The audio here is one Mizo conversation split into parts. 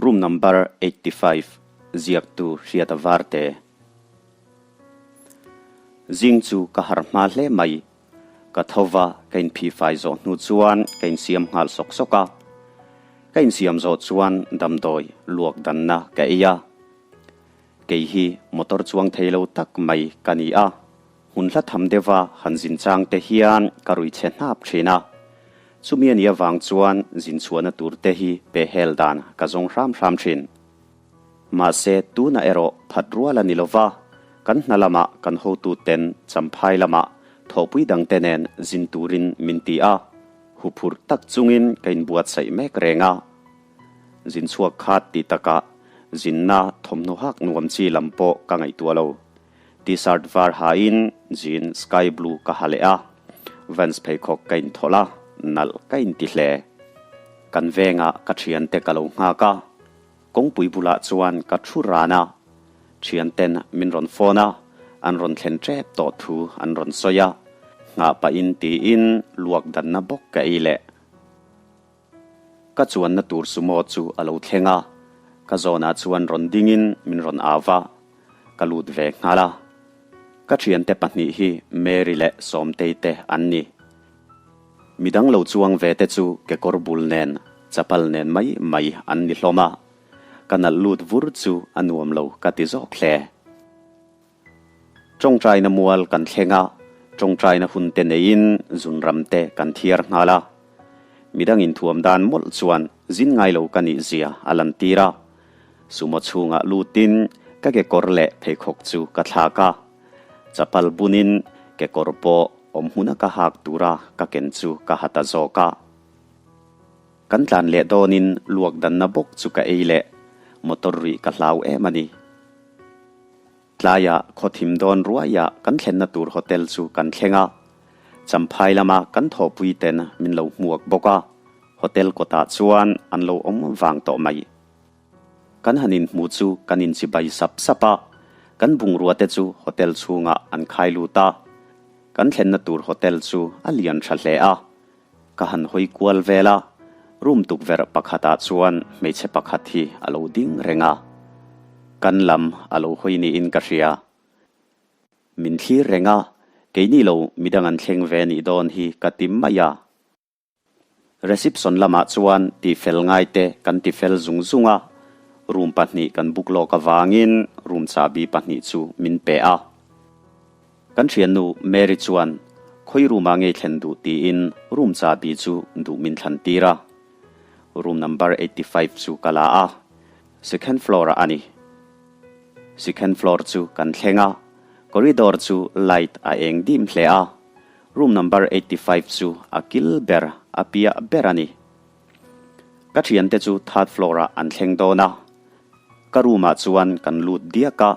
Room number 85 ziaktu Hriata Varte. Zing chu ka harh hma hle mai. Ka tho va, ka inphihfai zawh hnu chuan ka insiam nghal sawk sawk a. Ka insiam zawh chuan damdawi luak danna ka ei a. Kei hi motor chuang thei lo tak mai ka ni a, hmun hla tham deuha han zin chang te hian ka rui chhe hnap thin a. Chumi a nih avang chuan zin chhuahna tur te hi pe hel dan ka zawng hram hram thin. Mahse tunah erawh phat rual a ni lova, kan hna lamah kan hotu ten Champhai lamah thawhpui dangte nen zin turin min ti a, huphurh tak chungin ka inbuatsaih mek reng a. Zin chhuak khat tih takah zinna thawmhnaw hak nuam chi lam pawh ka ngaihtuah lo. T-shirt var hain jean sky blue ka ha leh a, Vans pheikhawk ka inthawlh a, nalh ka inti hle. Kan vengah ka thiante ka lo nghak a, kawngpui bulah chuan ka thu ran a, thianten min rawn phone a, an rawn thlen tep tawh thu an rawn sawi a, nghah pahin tiin luak danna bawk ka ei leh. Ka chuanna tur sumo chu a lo thleng a, ka zawnah chuan rawn dingin min rawn au va, ka lut ve nghal a. Ka thiante pahnih hi Mary leh Sawmtei te an ni. Midang lo chuang ve te chu kekawr bul nen, chapal nen mai mai an ni hlawm a, ka nalh lut vur chu a nuam lo ka ti zawk hle. Tawngtaina mual kan thleng a, tawngtaina hun te neiin zunram te kan thiar nghal a. Midang inthuam dan mawlh chuan zin ngai lo ka nih zia a lantir a. Sumo chhungah lutin ka kekawr leh pheikhawk chu ka thlak a. Chapal bunin kekawr pawh awm hmuna ka hak tura ka ken chu ka ha ta zawk a. Kan tlan leh dawnin luak danna bawk chu ka ei leh, motor rih ka hlau em a ni. Tlaiah khaw thim dawn ruaiah kan thlenna tur hotel chu kan thleng a, Champhai lama kan thawhpui ten min lo hmuak bawk a, hotel kawtah chuan an lo awm vang tawh mai. Kan han inhmu chu kan inchibai sap sap a, kan bungrua te chu hotel chhungah an khai lut a. Kan thlenna tur hotel chu a lian tha hle a, Ka han hawi kual vel a, room tukverh pakhatah chuan hmeichhe pakhat hi a lo ding reng a, kan lam a lo hawi niin ka hria. Min thlir reng a, keini lo midang an thleng ve nih dawn hi ka ti mai a. Reception lamah chuan tifel ngaite kan tifel zung zung a, room pahnih kan book lawk avangin room chahbi pahnih chu min pe a. Kan thiannu Mary chuan khawi room ah ngei thlen duh tiin room chahbi chu duh min thlan tir a. Room number 85 chu ka la a, second floor ah a ni. Second floor chu kan thleng a, corridor chu light a eng dim hle a, room number 85 chu a kil ber a piah ber a ni. Ka thiante chu third floor ah an thleng dawn a, ka room ah chuan kan lut diak a.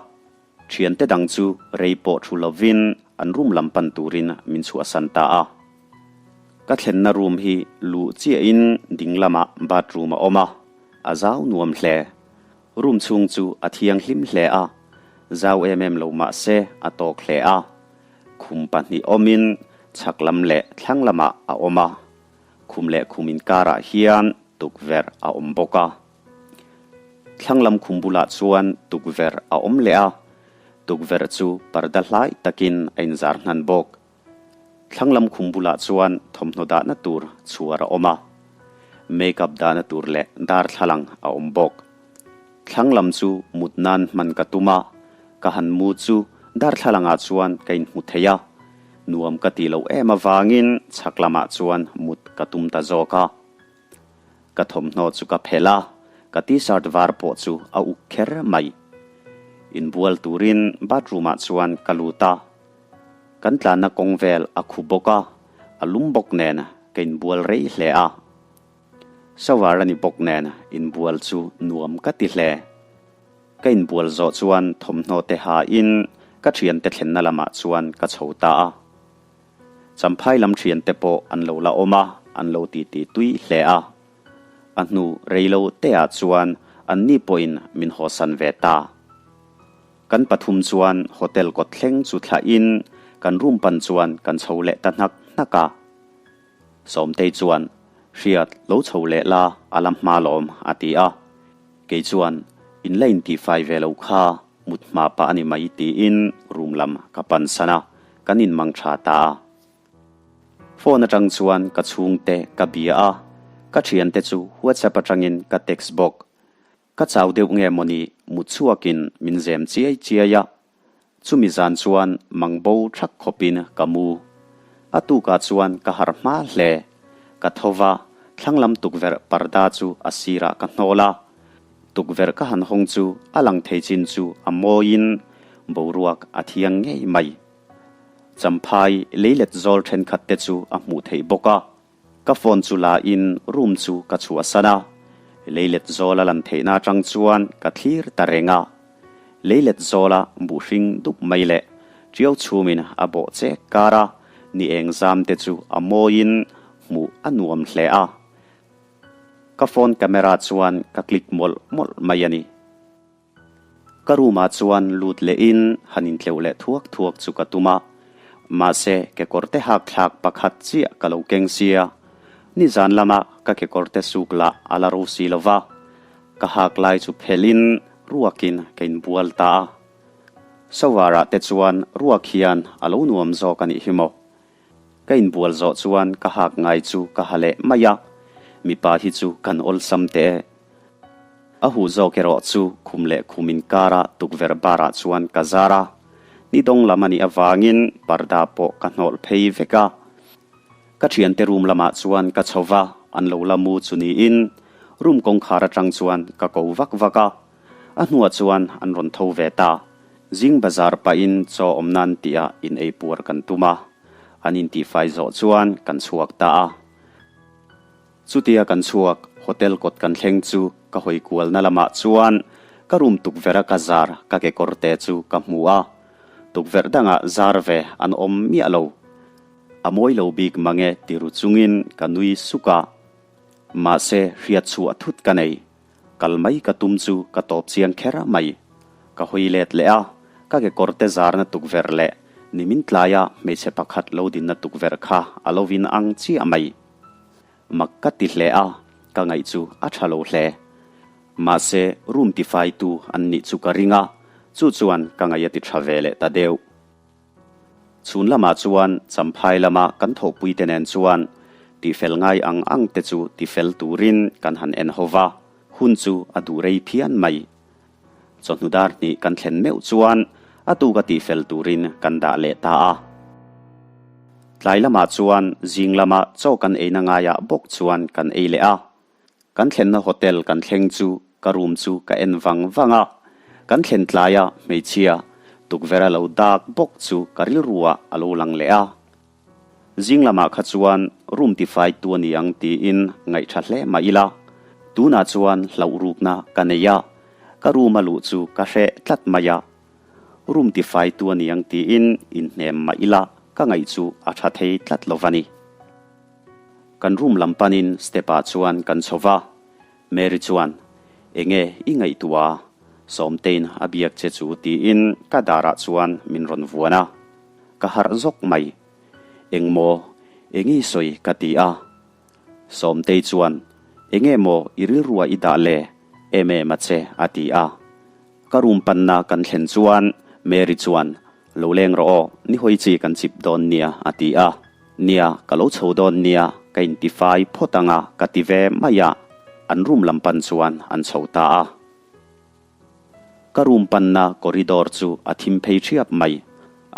Thiante dang chu rei pawh thu lovin an room lam pan turin min chhuahsan ta a. Ka thlenna room hi luh chiahin ding lamah bathroom a awm a, a zau nuam hle. Room chhung chu a thianghlim hle a, zau em em lo mah se a tawk hle a. Khum pahnih awmin chhak lam leh thlang lamah a awm a, khum leh khum inkarah hian tukverh a awm bawk a. Thlang lam khum bulah chuan tukverh a awm leh a, tukverh chu parda hlai takin a inzar hnan bawk. Thlang lam khum bulah chuan thawmhnaw dahna tur chhuar a awm a, make-up dahna tur leh darthlalang a awm bawk. Thlang lam chu mut nan hman ka tum a, ka han mu chu darthlalangah chuan ka inhmu thei a, nuam ka tih loh em avangin chhak lamah chuan mut ka tum ta zawk a. Ka thawmhnaw chu ka phelh a, ka t-shirt var pawh chu a uk kher mai. Inbual turin bathroom ah chuan ka lut a, kan tlanna kawng vel a khu bawk a, a lum bawk nen ka inbual rei hle a. Shower a ni bawk nen inbual chu nuam ka ti hle. Ka inbual zawh chuan thawmhnaw te ha in ka thiante thlenna lamah chuan ka chho ta a. Champhai lam thiante pawh an lo la awm a, an lo titi tui hle a. A hnu rei lo teah chuan anni pawhin min hawsan ve ta. Kan pathum chuan hotel kawt thleng chu thlahin kan room pan chuan kan chho leh ta hnak hnak a. Sawmtei chuan, Hriat, lo chho leh la, a la hma lawm, a ti a. Kei chuan in la intihfai ve lo kha mut hma pah a ni mai tiin room lam ka pan san a, kan inmang tha ta a. Phone atang chuan ka chhungte ka bia a, ka thiante chu WhatsApp atangin ka text bawk. Ka chau deuh nge mawni mut chhuakin min zem chiai chiai a, chumi zan chuan mang bo thak khawpin ka mu. A tukah chuan ka harh hma hle. Ka tho va, thlanglam tukverh parda chu a sirah ka hnawl a. Tukverh ka han hawng chu a lang thei chin chu a mawiin boruak a thiang ngei mai. Champhai leilet zawl thenkhat te chu a hmuh theih bawk a. Ka phone chu la in room chu ka chhuahsan a, leilet zawl a lan theihna atang chuan ka thlir ta reng a. Leilet zawla buh hring dup mai leh tiau chhumin a bawh chek kar a, ni eng zam te chu a mawiin hmuh a nuam hle a. Ka phone camera chuan ka click mawlh mawlh mai a ni. Ka room ah chuan lut leh in han intleuh leh thuak thuak chu ka tum a, mahse kekawrte hak thlak pakhat chiah ka lo keng sia, nizan lama ka kekawrte suk lah a la ro si lo va, ka hak lai chu phelh in ruak in ka inbual ta a. Shower ah te chuan ruak hian a lo nuam zawk a nih hi maw. Ka inbual zawh chuan ka hak ngai chu ka ha leh mai a, mipa hi chu kan awlsam teh e. A huh zawk erawh chu khum leh khum inkara tukverh bar ah chuan ka zar a, ni dawng lam a nih avangin parda pawh ka hnawlh phei vek a. Ka thiante room lamah chuan ka chho va, an lo la mu chu niin room kawngkhar atang chuan ka ko vak vak a, a hnuah chuan an rawn tho ve ta. Zing bazar pahin chaw awm nan tih ah in ei puar kan tum a, an intihfai zawh chuan kan chhuak ta a. Chutia kan chhuak, hotel kawt kan thleng chu ka hawi kualna lamah chuan ka room tukverh a ka zar ka kekawr te chu ka hmu a, tukverh dangah zar ve an awm miah lo. A mawi lo bik mange ti ru chungin ka nui suk a, mahse hriat chhuah thut ka nei. Kal mai ka tum chu ka tawp chiang kher mai. Ka hawi let leh a, ka kekawr te zarna tukverh leh nimin tlaia hmeichhe pakhat lo dinna tukverh kha a lo in ang chiah mai. Mak ka ti hle a, ka ngaih chu a tha lo hle. Mahse, room tifaitu an nih chu ka ring a, chu chuan ka ngaih a ti tha ve leh ta deuh. Chhun lamah chuan Champhai lama kan thawhpuite nen chuan tifel ngai ang ang te chu tifel turin kan han en ho va, hun chu a duh rei phian mai. Chawhnu dar hnih kan thlen meuh chuan a tuka tihfel turin kan dah leh ta a. Tlai lamah chuan zing lama chaw kan eina ngaiah bawk chuan kan ei leh a. Kan thlenna hotel kan thleng chu ka room chu ka en vang vang a. Kan thlen tlaia hmeichhia tukverh a lo dak bawk chu ka rilruah a lo lang leh a. Zing lamah kha chuan room tifai tu a ni ang tiin ngaihṭha hle mah ila, tunah chuan hlauh rukna ka nei a, ka room a luh chu ka hreh tlat mai a. Room tifai tu a ni ang tiin inhnem mah ila ka ngaih chu a ṭha thei tlat lo va ni. Kan room lam panin step ah chuan kan chho va, Mary chuan, Enge i ngaihtuah a? Sawmtein a biak che chu tiin ka darah chuan min rawn vuan a. Ka harh zawk mai. Engmaw? Enge i sawi? ka ti a. Sawmtei chuan, Enge maw i rilrua i dah le? Em em a che, a ti a. Ka room panna kan thlen chuan Mary chuan, Lo leng rawh aw, ni hawi chi kan chip dawn nia, a ti a. Nia, ka lo chho dawn nia, ka intifai phawt ang a, ka ti ve mai a. An room lam pan chuan an chho ta a. Ka room panna corridor chu a thim phei ṭhiap mai.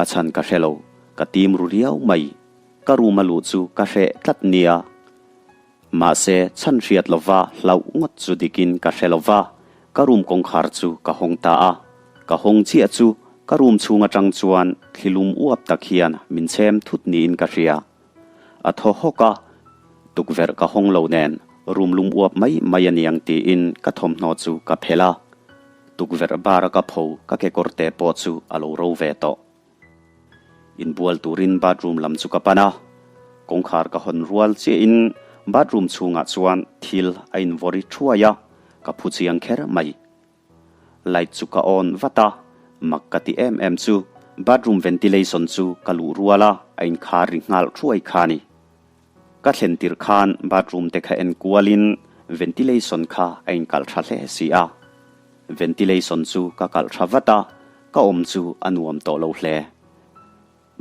A chhan ka hre lo, ka tim ru riau mai. Ka room a luh chu ka hreh tlat nia. Mahse, chhan hriat lova hlauh ngawt chu dikin ka hre lova, ka room kawngkhar chu ka hawng ta a. Ka hawng chiah chu ka room chhung aṭang chuan thlilum uap tak hian min chhem thut niin ka hria. A thaw hawk a, tukverh ka hawng lo nen room lum uap mai mai a niang tiin ka thawmhnaw chu ka phelh a, tukverh bar a ka pho ka kekawr te pawh chu a lo ro ve tawh. Inbual turin bathroom lam chu ka pan a, kawngkhar ka hawn rual chiahin bathroom chhungah chuan thil a invawri thuai a, ka phu chiang kher mai. Light chu ka on vat a, mak ka ti em em chu bathroom ventilation chu ka luh rual a, a inkhar ri nghal thuai kha ni. Ka thlen tirh khan bathroom te kha en kualin ventilation kha a inkalh tha hle si a. Ventilation chu ka kalh tha vat a, ka awm chu a nuam tawh lo hle.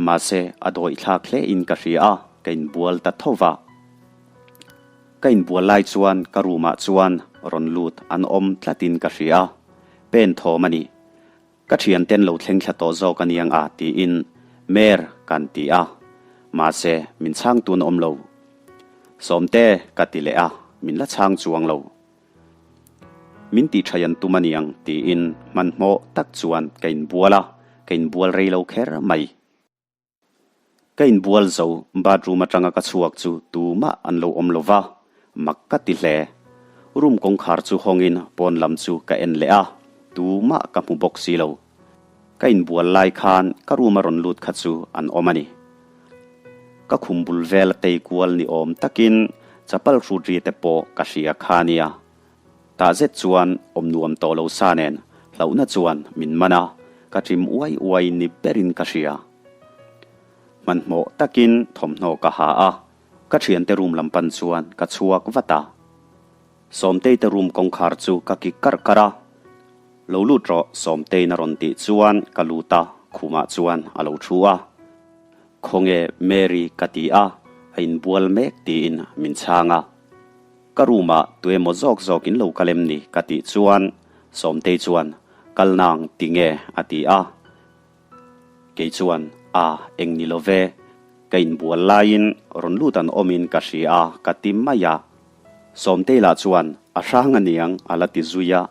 Mahse, a dawih thlak hle in ka hria a, ka inbual ta tho va. Ka inbual lai chuan ka room ah chuan rawn lut an awm tlat in ka hria. Pen thawm a ni. Ka thianten lo thleng thla tawh zawk a niang a tiin Mer kan ti a, mahse min chhang tun awm lo. Sawmte ka ti leh a, min la chhang chuang lo. Min tih thaih an tum a niang tiin hmanhmawh tak chuan ka inbual a, ka inbual rei lo kher mai. Ka inbual zo, bathroom atanga ka chhuak chu tumah an lo awm lo va, mak ka ti hle. Room kawngkhar chu hawngin pawn lam chu ka en leh a, tumah ka hmu bawk si lo. Ka inbual lai khan ka room a rawn lut kha chu an awm a ni. Ka khum bul vel a tei kual ni awm takin chapal hrut ri te pawh ka hria kha nia. Tah zet chuan awm nuam tawh lo sa nen hlauhna chuan min man a, ka ṭim uai uai ni berin ka hria. Hmanhmawh takin thawmhnaw ka ha a, ka ṭhiante room lam pan chuan ka chhuak vat a. Sawmtei te room kawngkhar chu ka kik karh karh a, Lo lut rawh Sawmtei'n a rawn tih chuan ka lut a, khumah chuan a lo ṭhu a. Khawnge Mary ka ti a, a inbual mek tiin min chhang a. Ka room ah tuemaw zawk zawk in lo kal em ni ka tih chuan Sawmtei chuan kal nang ti nge a ti a. Kei chuan a eng ni lo ve, ka inbual laiin rawn lut an awm in ka hria a ka ti mai a. Sawmtei lah chuan a hrang aniang a la ti zui a,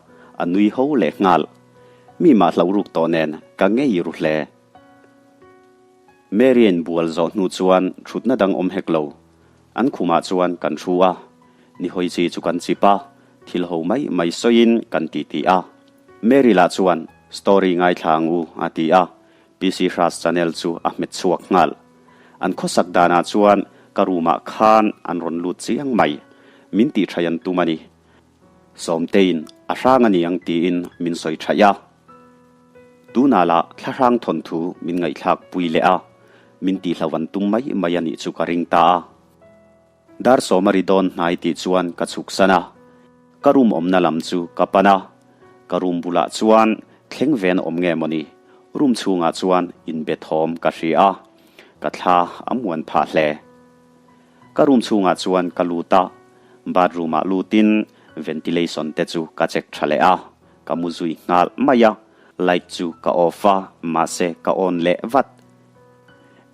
a nui ho leh nghal. Mi mah hlo ruk tawh nen ka ngei ru hle. Mary a inbual zawh hnu chuan thutna dang awm hek lo. An khumah chuan kan thu a, nihawi chi chu kan chip a, thil ho mai mai sawiin kan titi a. Mary lah chuan story ngaithla ang u a ti a, PC Hras channel chu a hmet chhuak nghal. An khawsak danah chuan ka room ah khan an rawn lut chiang mai, min tih thaih an tum a ni. Sawmtein a hrang a ni ang tiin min sawi thaih a. Tunah lah thlahrang thawnthu min ngaihthlak pui leh a, min tihlo an tum mai mai a nih chu ka ring ta a. Dar sawm a ri dawn hnai tih chuan ka chhuk san a, ka room awmna lam chu ka pan a, ka room bulah chuan thleng ven awm nge mawni, room chhungah chuan inbe thawm ka hria a, ka thla a muan phah hle. Ka room chhungah chuan ka lut a, bathroom ah lutin ventilation te chu ka check tha leh a, ka mu zui nghal mai a, light chu ka off a, mahse ka on leh vat.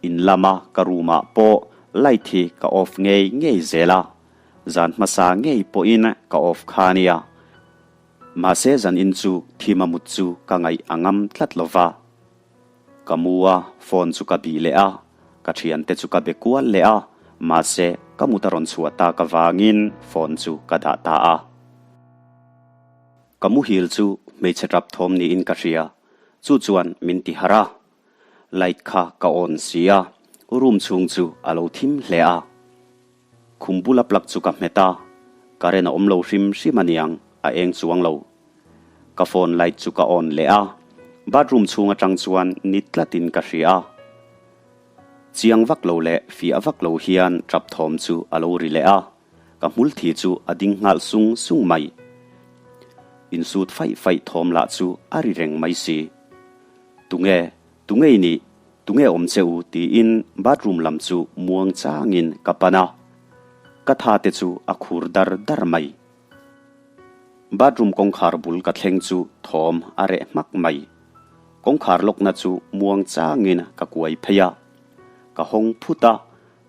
In lama ka room ah pawh light hi ka off ngei ngei zel a, zan hmasa ngei pawhin ka off kha nia. Mahse zan in chu thim a mut chu ka ngaih a ngam tlat lova. Ka mu a, phone chu ka bih leh a, ka thiante chu ka be kual leh a, mahse ka mut a rawn chhuah tak avangin phone chu ka dah ta a. Ka muhil chu hmeichhe tap thawm niin ka hria, chu chuan min ti harh a. Light kha ka on si a, room chhung chu a lo thim hle a. Khum bula plug chu ka hmet a, current a awm lo hrim hrim aniang, a eng chuang lo. Ka phone light chu ka on leh a, bathroom chhung atang chuan ni tlatin ka hria a. Chiang vak lo leh fiah vak lo hian tap thawm chu a lo ri leh a, ka hmul thi chu a ding nghal sung sung mai. Insut faih faih thawm lah chu a ri reng mai si. Tunge, tunge i nih? Tunge awm che u? tiin bathroom lam chu muang changin ka pan a, ka tha te chu a khur dar dar mai. Bathroom kawngkhar bul ka thleng chu thawm a reh hmak mai. Kawngkhar lawkna chu muang changin ka kuai phei a, ka hawng phut a,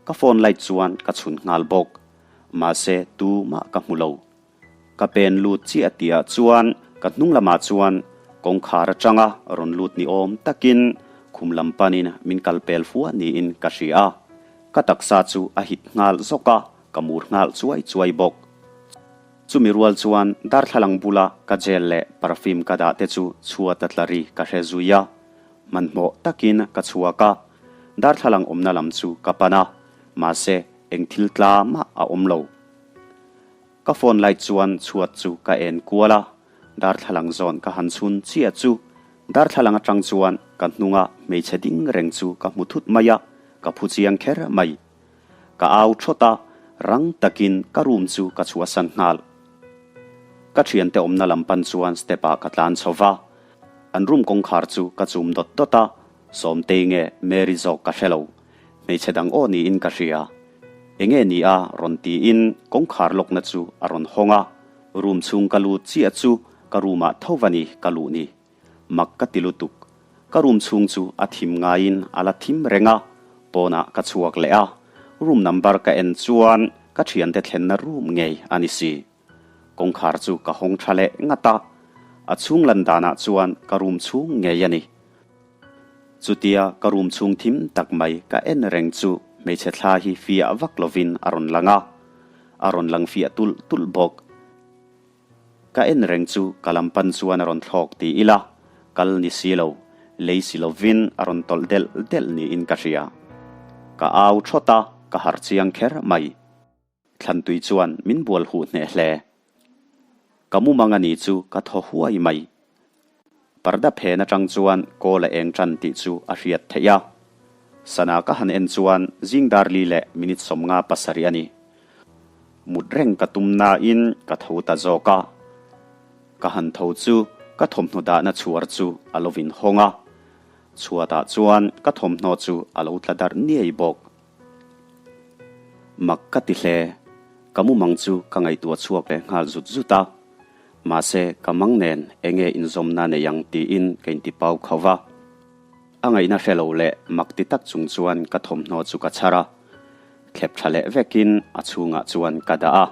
ka phone light chuan ka chhun nghal bawk. Mahse tumah ka hmu lo. Ka pen lut chiah tihah chuan ka hnung lamah chuan kawngkhar atanga rawn lut ni awm takin khum lam panin min kal pel fua niin ka hria a. Ka taksa chu a hit nghal zawk a, ka mur nghal chuai chuai bawk. Chumi rual chuan darthlalang bula ka gel leh perfume ka dah te chu chhuat a tla ri ka hre zui a. Hmanhmawh takin ka chhuak a, darthlalang awmna lam chu ka pan a, mahse eng thil tla mah a awm lo. Ka phone light chuan chhuat chu ka en kual a, darthlalang zawn ka han chhun chiah chu darthlalang atang chuan ka hnunga hmeichhe ding reng chu ka hmu thut mai a, ka phu chiang kher mai. Ka au thawt a, rang takin ka room chu ka chhuahsan nghal. Ka thiante awmna lam pan chuan step ah ka tlan chho va, an room kawngkhar chu ka chum dawt dawt a, Sawmtei nge Mary zawk ka hre lo, hmeichhe dang aw niin ka hria. Enge ni a rawn tiin kawngkhar lawkna chu a rawn hawng a, room chhung ka lut chiah chu ka room ah tho va ni ka luh ni. Mak ka ti lutuk. Ka room chhung chu a thim ngaiin a la thim reng a, pawnah ka chhuak leh a, room number ka en chuan ka thiante thlenna room ngei a ni si. Kawngkhar chu ka hawng tha leh ngat a, a chhung lan danah chuan ka room chhung ngei a ni. Chutia ka room chhung thim tak mai ka en reng chu hmeichhe thla hi fiah vak lovin a rawn lang a, a rawn lang fiah tulh tulh bawk. Ka en reng chu ka lam pan chuan a rawn thlawk ti ila, kal ni si lo, lei si lovin a rawn tawlh delh delh niin ka hria. Ka au thawt a, ka harh chiang kher mai. Thlantui chuan min bual huh hneh hle. Ka mumang a ni chu ka thaw huai mai. Parda phen atang chuan kawl a eng tan tih chu a hriat theih a. Sana ka han en chuan zing dar li leh minute 57 a ni. Mut reng ka tum nain ka tho ta zawk a. Ka han tho chu ka thawmhnaw dahna chhuar chu a lo inhawng a. Chhuatah chuan ka thawmhnaw chu a lo tla darh niai bawk. Mak ka ti hle. Ka mumang chu ka ngaihtuah chhuak leh nghal zut zut a. Mahse, ka mang nen enge inzawmna nei ang tiin ka intipau kho va. A ngaihna hre lo leh mak ti tak chung chuan ka thawmhnaw chu ka chhar a. Thlep tha leh vekin a chhungah chuan ka dah a.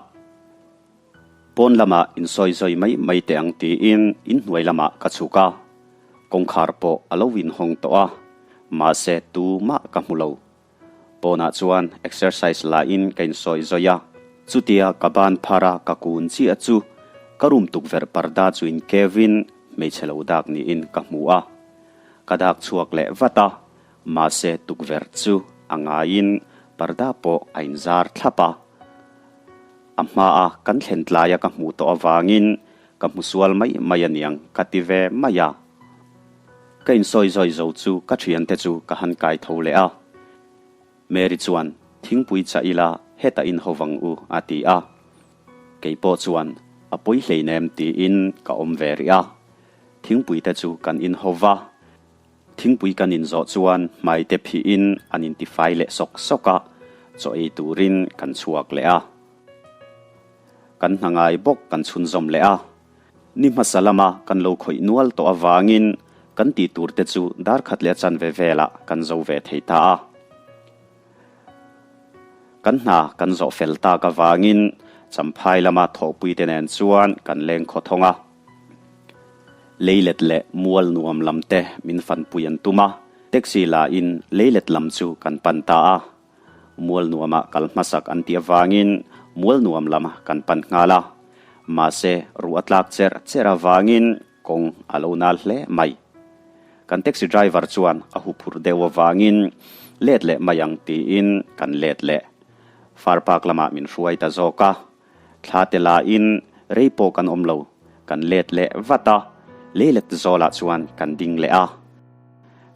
Pawn lamah insawi zawi mai mai teh ang tiin inhnuai lamah ka chhuk a. Kawngkhar pawh a lo inhawng tawh a, mahse tumah ka hmu lo. Pawnah chuan exercise lahin ka insawi zawi a, chutia ka ban phar a ka kun chiah chu ka room tukverh parda chu inkevin hmeichhe lo dak niin ka hmu a. Ka dak chhuak leh vat a, mahse tukverh chu a ngaiin parda pawh a inzar thlap a. A hmaa kan thlen tlaia ka hmuh tawh avangin ka hmu sual mai mai aniang ka ti ve mai a. Ka insawi zawi zo chu ka thiante chu ka han kai tho leh a. Mary chuan, Thingpui chah ila hetah in ho vang u a ti a. Kei pawh chuan, A pawi hleinem tiin ka awm ve rih a. Thingpui te chu kan in ho va. Thingpui kan in zawh chuan hmai te phihin an intifai leh sawk sawk a, chaw ei turin kan chhuak leh a. Kan hna ngai bawk kan chhunzawm leh a. Ni hmasa lama kan lo khawih nual tawh avangin kan tih tur te chu dar khat leh a chanve velah kan zo ve thei ta a. Kan hna kan zawh fel tak avangin Champhai lama thawhpui te nen chuan kan leng khaw thawng a. Leilet leh mual nuam lam te min fanpui an tum a, taxi lain leilet lam chu kan pan ta a. Mual nuamah kal hmasak an tih avangin mual nuam lam kan pan nghal a. Mahse, ruah a tlak cherh cherh avangin kawng a lo nal hle mai. Kan taxi driver chuan a huphurh deuh avangin let leh mai ang tiin kan let leh. Far Park lamah min hruai ta zawk a. Thla te lain rei pawh kan awm lo, kan let leh vat a, leilet zawlah chuan kan ding leh a.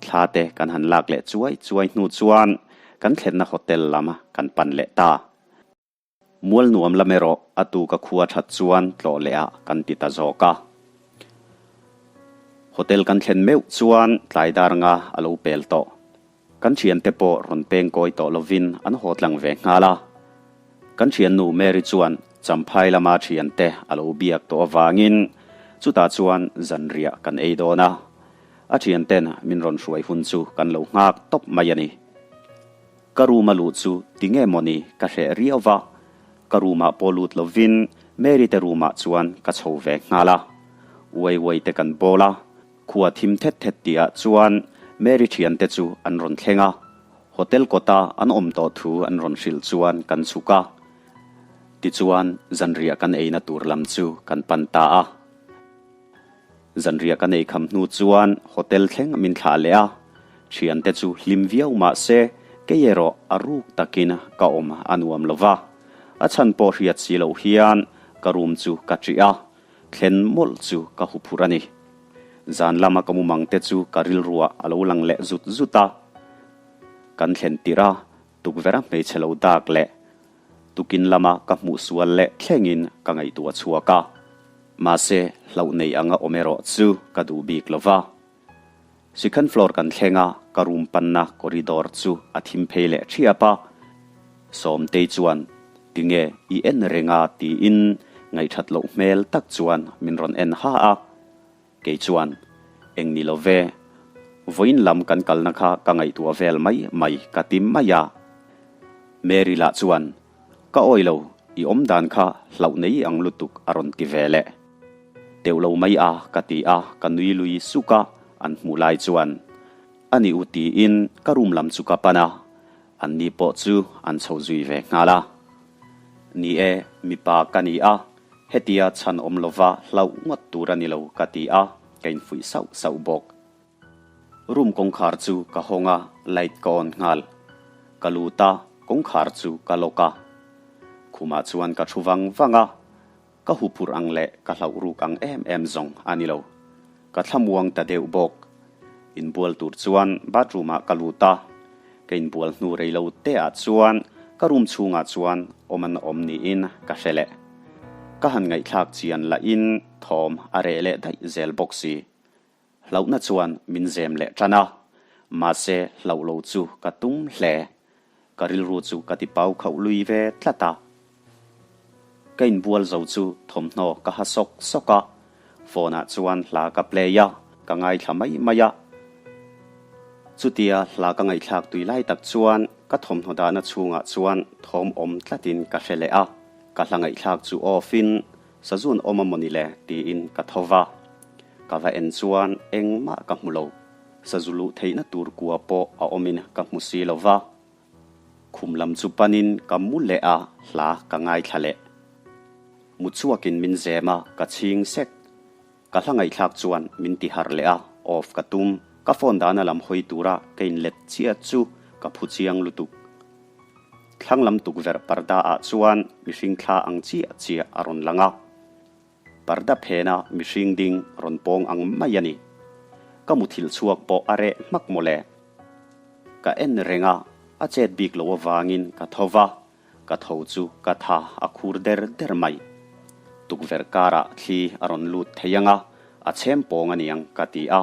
Thla te kan han lak leh chuai chuai hnu chuan kan thlenna hotel lam kan pan leh ta. Mual nuam lam erawh a tu ka khua that chuan tlawh leh ah kan ti ta zawk a. Hotel kan thlen meuh chuan tlai dar nga a lo pel tawh. Kan thiante pawh rawn peng kawi tawh lovin an haw tlang ve nghal a. Kan thiannu Mary chuan Champhai lama thiante a lo biak tawh avangin chutah chuan zanriah kan ei dawn a. A thianten min rawn hruai hun chu kan lo nghak tawp mai a ni. Ka room a luh chu tinge mawni ka hreh riau va, ka room ah pawh lut lovin Mary te room ah chuan ka chho ve nghal a. Uai uai te kan bawl a. Khua thim thet thet tihah chuan Mary thiante chu an rawn thleng a, hotel kawta an awm tawh thu an rawn hrilh chuan kan chhuk a. Tichuan zanriah kan eina tur lam chu kan pan ta a. Zanriah kan ei kham hnu chuan hotel thleng min thlah leh a, thiante chu hlim viau mah se kei erawh a ruk takin ka awm a nuam lo va. A chhan pawh hriat si loh hian ka room chu ka ṭih a, Thlen mawlh chu ka hu phur a ni. Zan lama ka mumang te chu ka rilruah a lo lang leh zut zut a. Kan thlen tirh a, tukverh a hmeichhe lo dak leh tukin lama ka hmuh sual leh thlengin ka ngaihtuah chhuak a. Mahse, hlauh nei anga awm erawh chu ka duh bik lo va. Second floor kan thleng a, ka room panna corridor chu a thim phei leh thiap a. Sawmtei chuan, Tinge i en reng a? tiin ngaihthat loh hmel tak chuan min rawn en ha a. Kei chuan, Eng ni lo ve, vawiin lam kan kalna kha ka ngaihtuah vel mai mai ka ti mai a. Mary lah chuan, Ka awi lo, i awm dan kha hlauh nei ang lutuk a rawn ti ve leh. Teuh lo mai a ka ti a, ka nui lui suk a, an hmuh lai chuan, A ni u tiin ka room lam chu ka pan a, an ni pawh chu an chho zui ve nghal a. Ni e, mipa ka ni a, hetia chhan awm lova hlauh ngawt tur a ni lo ka ti a, ka infuih sauh sauh bawk. Room kawngkhar chu ka hawng a, light ka on nghal. Ka lut a, kawngkhar chu ka lock a. Khumah chuan ka thu vang vang a, ka huphurh ang leh ka hlauh ruk ang em em zawng a ni lo. Ka thlamuang ta deuh bawk. Inbual tur chuan bathroom ah ka lut a, ka inbual hnu rei lo te ah chuan ka room chhungah chuan awm an awm niin ka hre leh. Ka han ngaihthlak chian lahin thawm a reh leh daih zel bawk si. Hlauhna chuan min zem leh tan a, mahse hlauh lo chu ka tum hle. Ka rilru chu ka ti pau khauh lui ve tlat a. Ka inbual zo chu thawmhnaw ka ha sawk sawk a, phone ah chuan hla ka play a, ka ngaithla mai mai a. Chutia hla ka ngaihthlak tui lai tak chuan ka thawmhnaw dahna chhungah chuan thawm awm tlatin ka hre leh a, ka hla ngaihthlak chu off in Sazun awm a mawni le? tiin ka tho va. Ka va en chuan engmah ka hmu lo. Sazu luh theihna tur kua pawh a awmin ka hmu si lo va. Khum lam chu panin ka mu leh a, hla ka ngaithla leh. Mu chhuakin min zem a, ka chhing sek. Ka hla ngaihthlak chuan min ti harh leh a, off ka tum. Ka phone dahna lam hawi tura ka inlet chiah chu ka phu chiang lutuk. Thlang lam tukverh parda ah chuan mihring thla ang chiah chiah a rawn lang a. Parda phena mihring ding rawn pawng ang mai a ni. Ka muthilh chhuak pawh a reh hmak mawle. Ka en reng a, a chet bik lo avangin ka tho va, ka tho chu ka tha a khur der der mai. Tukverh karah thli a rawn lut thei ang a, a chhem pawng a niang ka ti a.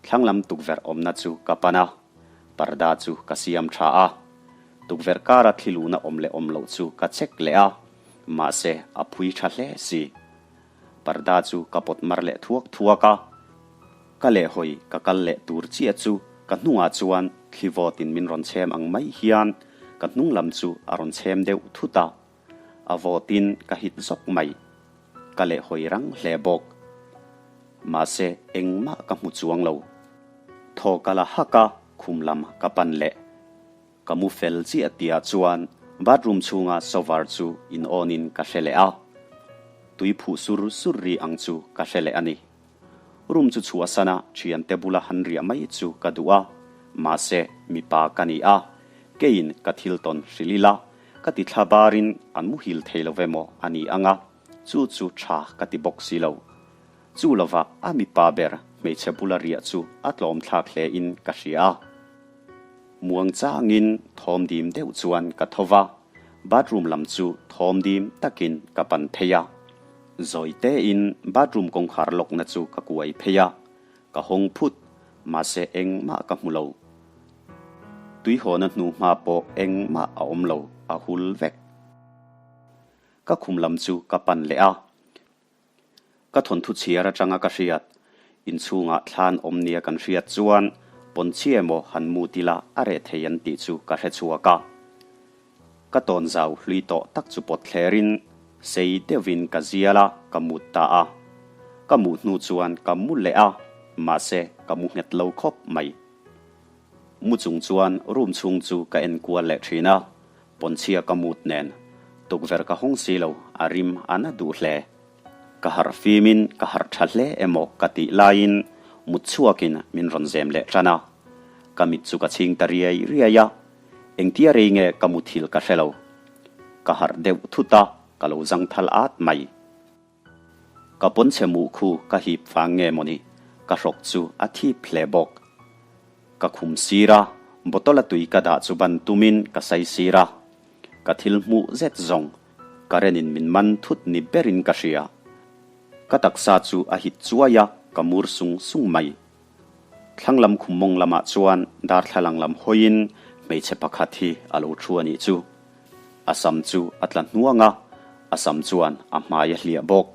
Thlang lam tukverh awmna chu ka pan a. Parda chu ka siam tha a, tukverh kara thli luhna awm leh awm loh chu ka check leh a, mahse a phui tha hle si. Parda chu ka pawt mar leh thuak thuak a, ka lehhawi ka kal leh tur chiah chu ka hnungah chuan thli vawtin min rawn chhem ang mai hian ka hnung lam chu a rawn chhem deuh thut a, a vawtin ka hit zawk mai. Ka lehhawi rang hle bawk. Mahse engmah ka hmu chuang lo. Thaw ka la hak a, khum lam ka pan leh. Ka mu fel chiah tihah chuan bathroom chhunga shower chu in on in ka hre leh a. Tui phuh sur sur ri ang chu ka hre leh a ni. Room chu chhuahsan a thiante bula han riah mai chu ka duh a, mahse mipa ka ni a, keiin ka thil tawn hrilh ila, ka ti thla barin an muhil thei lo ve maw a ni ang a, chu chu tha ka ti bawk si lo. Chu lovah a mipa ber hmeichhe bula riah chu a tlawm thlak hle in ka hria a. Muang changin thawm dim deuh chuan ka tho va, bathroom lam chu thawm dim takin ka pan phei a. Zawi tein bathroom kawngkhar lawkna chu ka kuai phei a, ka hawng phut, mahse engmah ka hmu lo. Tuihawna hnu hma pawh engmah a awm lo, a hul vek. Ka khum lam chu ka pan leh a. Ka thawnthu chhiar atanga ka hriat, inchhungah thlan awm nia kan hriat chuan pawnchhi emaw han mut ila a reh thei an tih chu ka hre chhuak a. Ka tawn zau hlui tawh tak chu pawt thlerin sei deuhin ka zial a, ka mut ta a. Ka muh hnu chuan ka mu leh a, mahse ka mu nghet lo khawp mai. Mu chung chuan room chhung chu ka en kual leh thin a, Pawnchhia ka mut nen tukverh ka hawng si lo, a rim a na duh hle. Ka harh fimin ka harh tha hle emaw ka tih laiin mut chhuakin min rawn zem leh tan a. Ka mit chu ka chhing ta riai riai a, engtia rei nge ka muthilh ka hre lo. Ka harh deuh thut a, ka lo zang thal at mai. Ka pawnchhe muh khu ka hip vang nge mawni, ka hrawk chu a thip hle bawk. Ka khum sir a, bottle a tui ka dah chu ban tumin ka sai sir a. Ka thil hmuh zet zawng, current in min man thut ni berin ka hria. Ka taksa chu a hit chuai a, ka mur sung sung mai. Thlang lam khum mawng lamah chuan darthlalang lam hawiin hmeichhe pakhat hi a lo thu a nih chu. A sam chu a tla hnuang a, a sam chuan a hmai a hliah bawk.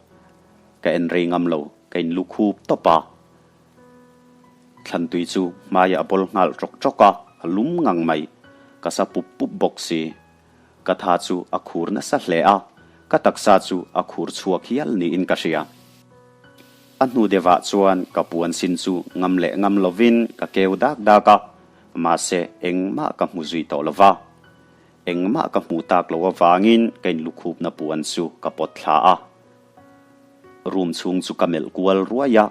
Ka en rei ngam lo, ka in lu khup tawp a. Thlantui chu hmaiah a bawl nghal ṭawk ṭawk a, a lum ngang mai. Ka sa pup pup bawk si. Ka tha chu a khur nasa hle a, ka taksa chu a khur chhuak hial niin ka hria. A hnu deuhah chuan ka puan sin chu ngam leh ngam lovin ka keu dak dak a, mahse engmah ka hmu zui tawh lova. Engmah ka hmuh tak lo avangin ka inlukhupna puan chu ka pawt thla a. Room chhung chu ka melh kual ruai a,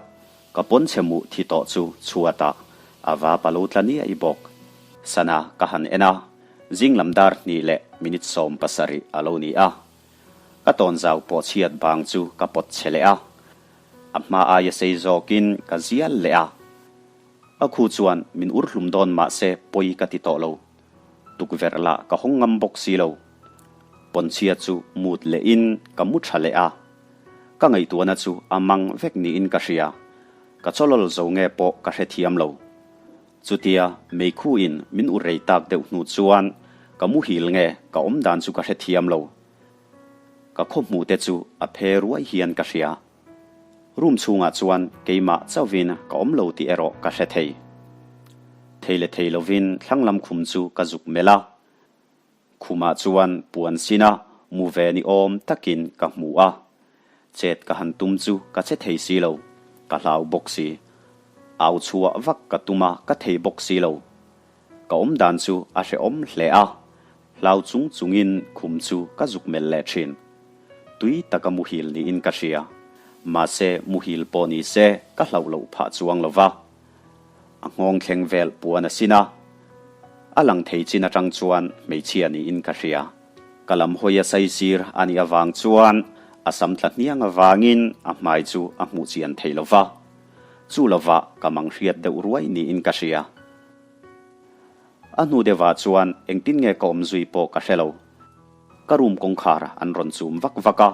ka pawnchhe muh thi tawh chu chhuatah a vap a lo tla niai bawk. Sana ka han en a, zing lam dar hnih leh minute 70 a lo ni a. Ka tawnzau pawh chhiat bang chu ka pawt chhe leh a, a hma aia sei zawkin ka zial leh a. A khu chuan min ur hlum dawn mahse pawi ka ti tawh lo. Tukverh lah ka hawng ngam bawk si lo. Pawnchhia chu mut lehin ka mu tha leh a. Ka ngaihtuahna chu a mang vek niin ka hria. Ka chawlawl zo nge pawh ka hrethiam lo. Chutia meikhuin min ur rei tak deuh hnu chuan ka muhil nge ka awm dan chu ka hrethiam lo. Ka khawhmuh te chu a phe ruai hian ka hria. Room chhungah chuan keimah chauhin ka awm lo tih erawh ka hre thei. Thei leh thei lovin thlang lam khum chu ka zuk melh a. Khumah chuan puan sina mu ve ni awm takin ka hmu a. Chet ka han tum chu ka che thei si lo, ka hlau bawk si. Au chhuah vak ka tum a, ka thei bawk si lo. Ka awm dan chu a hrehawm hle a, hlau chung chungin khum chu ka zuk melh leh thin. Tui taka muhil niin ka hria. Mahse, muhil pawh ni se ka hlauh loh phah chuang lo va. A nghawng thleng vel puan a sin a, a lang thei chin atang chuan hmeichhia niin ka hria. Ka lam hawi a saisir a nih avang chuan a sam tla hniang avangin a hmai chu a hmuh chian thei lo va. Chu lovah ka mang hriat deuh ruai niin ka hria. A hnu deuhah chuan engtin nge ka awm zui pawh ka hre lo. Ka room kawngkhar an rawn chum vak vak a,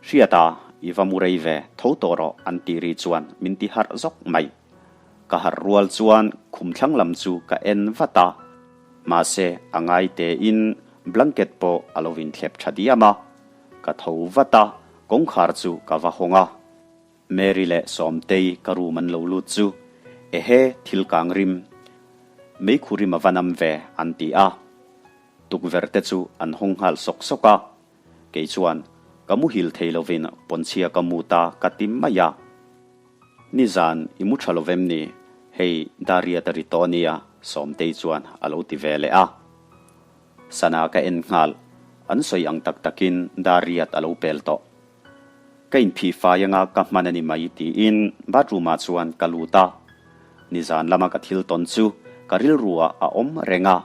Hriata i va mu rei ve, tho tawh rawh an tih ri chuan min ti harh zawk mai. Ka harh rual chuan khum thlang lam chu ka en vat a, mahse a ngai tein blanket pawh a lo inthlep tha diam a. Ka tho vat a, kawngkhar chu ka va hawng a. Mary leh Sawmtei ka room an lo lut chu, Ehe, thil kang rim, meikhu rim a va nam ve an ti a. Tukverh te chu an hawng nghal sawk sawk a, kei chuan ka muhil thei lovin pawnchhia ka mu ta ka ti mai a. Nizan i mu tha lovem ni, hei Dariat a ri tawh ania Sawmtei chuan a lo ti ve leh a. Sana ka en nghal, an sawi ang tak takin Dariat a lo pel tawh. Ka inphih fai anga ka hman a ni mai tiin bathroom ah chuan ka lut a. Nizan lama ka thil tawn chu ka rilru ah a awm reng a,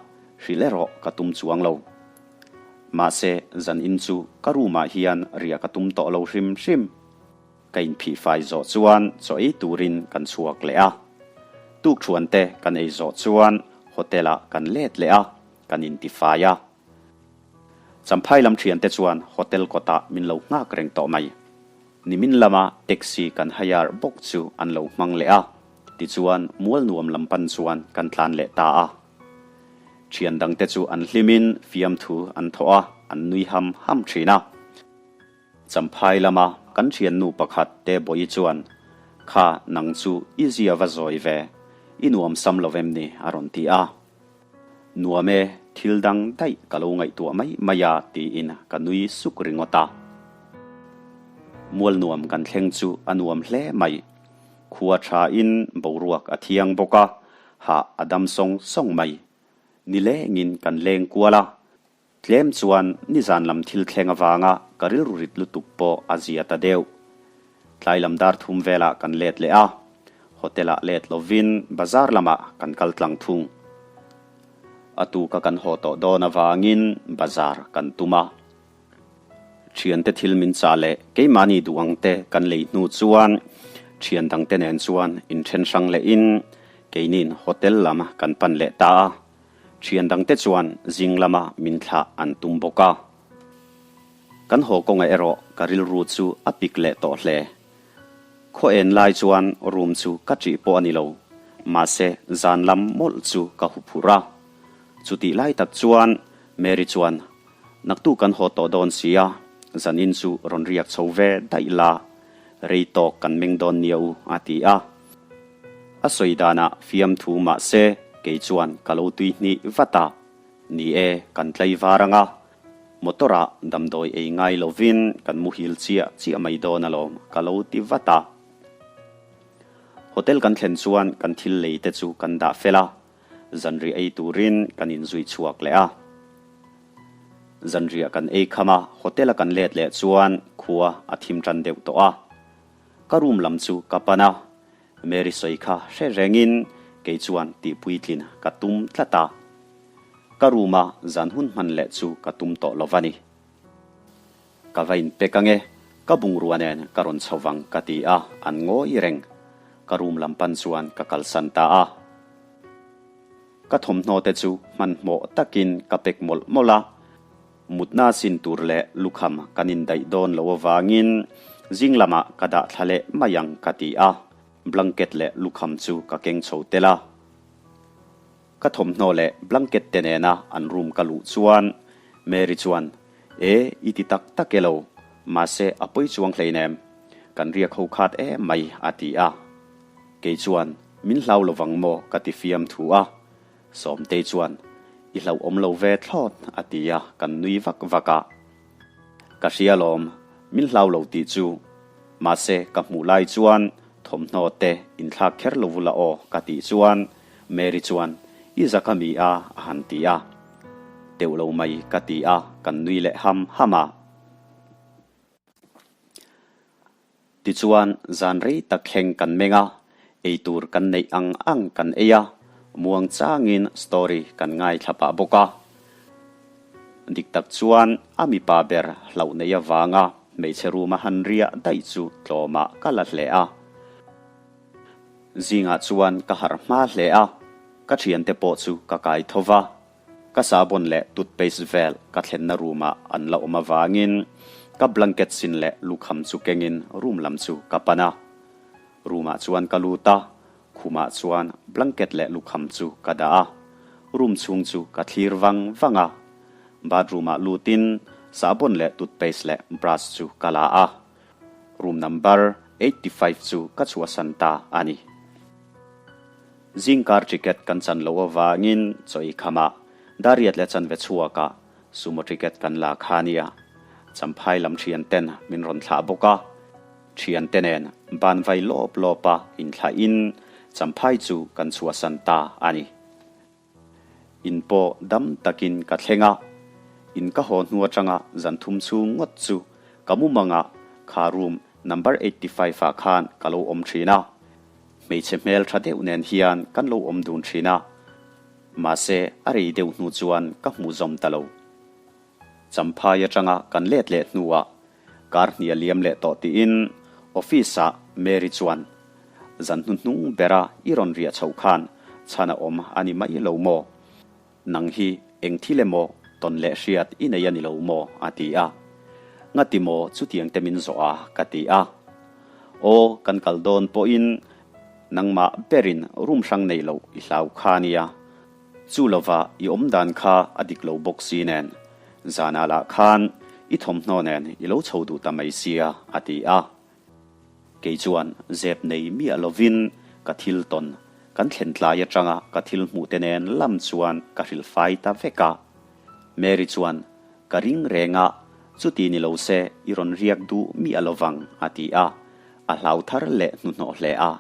hrilh erawh ka tum chuang lo. Mahse zan in chu ka room ah hian riah ka tum tawh lo hrim hrim. Ka inphih fai zawh chuan chaw ei turin kan chhuak leh a. Tukthuan te kan ei zawh chuan hotel ah kan let leh a, kan intifai a. Champhai lam thiante chuan hotel kawtah min lo nghak reng tawh mai. Nimin lama taxi kan hire bawk chu an lo hmang leh a, tichuan mual nuam lam pan chuan kan tlan leh ta a. Thian dangte chu an hlimin fiamthu an thawh a, an nui ham ham thin a. Champhai lama kan thiannu pakhat te bawi chuan, Kha nang chu i zia va zawi ve, i nuam sam lo vem ni a rawn ti a. Nuam e, thil dang daih ka lo ngaihtuah mai mai a tiin ka nui suk ringawt a. Mual nuam kan thleng chu a nuam hle mai. Khua thain boruak a thiang bawk a, hah a dam sawng sawng mai. Nilengin kan leng kual a, tlem chuan nizan lam thil thleng avanga ka rilru rit lutuk pawh a zia ta deuh. Tlai lam dar thum velah kan let leh a, hotel-ah let lovin bazar lamah kan kal tlang thung. A tuka kan haw tawh dawn avangin bazar kan tum a. Thiante thil min chah leh keimahni duh ang te kan lei hnu chuan thian dangte nen chuan inthen hrang lehin keinin hotel lam kan pan leh ta a. Thian dangte chuan zing lama min thlah an tum bawk a. Kan haw kawngah erawh ka rilru chu a pik leh tawh hle. Khaw en lai chuan room chu ka ṭih pawh a ni lo, mahse zan lam mawlh chu ka huphurh a. Chutih lai tak chuan Mary chuan, Naktu kan haw tawh dawn sia, zanin chu rawn riak chho ve daih la, rei tawk kan meng dawn nia u, a ti a. A sawi danah fiamthu mahse kei chuan ka lo tui hnih vat a. Ni e, kan tlei var ang a, motor ah damdawi ei ngai lovin kan muhil chiah chiah mai dawn alawm ka lo ti vat a. Hotel kan thlen chuan kan thil lei te chu kan dah fel a, zanriah ei turin kan inzui chhuak leh a. Zanriah kan ei kham a, hotel a kan let leh chuan khua a thim tan deuh tawh a. Ka room lam chu ka pan a, Mary sawi kha hre rengin kei chuan tihpuitlin ka tum tlat a. Ka room a zan hun hman leh chu ka tum tawh lo va ni. Ka va inpek ange, ka bungrua nen ka rawn chho vang ka ti a, an ngawi reng. Ka room lam pan chuan ka kalsan ta a. Ka thawmhnaw te chu hmanhmawh takin ka pek mawlh mawlh a. Mutna sin tur leh lukham kan indaih dawn lo avangin zing lamah ka dah thla leh mai ang ka ti a, blanket leh lukham chu ka keng chho tel a. Ka thawmhnaw leh blanket te nena an room ka luh chuan Mary chuan, E, i ti tak tak e lo, mahse a pawi chuang hleinem, kan riak ho khat em mai a ti a. Kei chuan, Min hlau lovang maw ka ti fiam thu a. Sawmtei chuan, I hlauhawm lo ve thlawt, a ti a, kan nui vak vak a. Ka hria lawm, min hlau lo tih chu. Mahse, ka hmuh lai chuan thawmhnaw te inthlak kher lo vula aw, ka tih chuan Mary chuan, I zak a mi a, a han ti a. Teuh lo mai, ka ti a, kan nui leh ham ham a. Tichuan, zan rei tak thleng kan meng a, eitur kan neih ang ang kan ei a, muang changin story kan ngaithla pah bawk a. Dik tak chuan a mipa ber hlauh neih avanga hmeichhe room a han riah daih chu tlawmah ka la hle a. Zingah chuan ka harh hma hle a, ka thiante pawh chu ka kai tho va. Ka sahbawn leh toothpaste vel ka thlenna room ah an la awm avangin ka blanket sin leh lukham chu kengin room lam chu ka pan a. Room ah chuan ka lut a, khumah chuan blanket leh lukham chu ka dah a. Room chhung chu ka thlir vang vang a. Bathroom ah lutin sahbawn leh toothpaste leh brush chu ka la a. Room number 85 chu ka chhuahsan ta a ni. Zingkar ticket kan chan loh avangin chaw ei khamah Dariat leh chanve chhuakah sumo ticket kan la kha nia. Champhai lam thianten min rawn thlah bawk a. Thiante nen ban vai lawp lawpa inthlahin Champhai chu kan chhuahsan ta a ni. In pawh dam takin ka thleng a. In ka haw hnu atanga zan thum chhung ngawt chu ka mumangah kha room number 85 ah khan ka lo awm thin a. Hmeichhe hmel tha deuh nen hian kan lo awm dun thin a, mahse a rei deuh hnu chuan ka hmuh zawm ta lo. Champhai atanga kan let leh hnuah kar hnih a liam leh tawh tiin office ah Mary chuan, Zan hnuhnung bera i rawn riah chhoh khan chhan a awm a ni mai lo maw? Nang hi eng thil emaw tawn leh hriat i nei a ni lo maw? a ti a. Ngati maw chutiang te min zawh a? ka ti a. Aw, kan kal dawn pawhin nangmah berin room hrang nei loh i hlau kha nia. Chu lova i awm dan kha a dik lo bawk si nen, zanah lah khan i thawmhnaw nen i lo chho duh ta mai sia, a ti a. Kei chuan zep nei miah lovin ka thil tawn kan thlen tlai atanga ka thil hmuh te nen lam chuan ka hrilh fai ta vek a. Mary chuan, Ka ring reng a, chuti ni lo se i rawn riak duh miah lovang, a ti a. A hlau thar leh hnuhnawh hle a.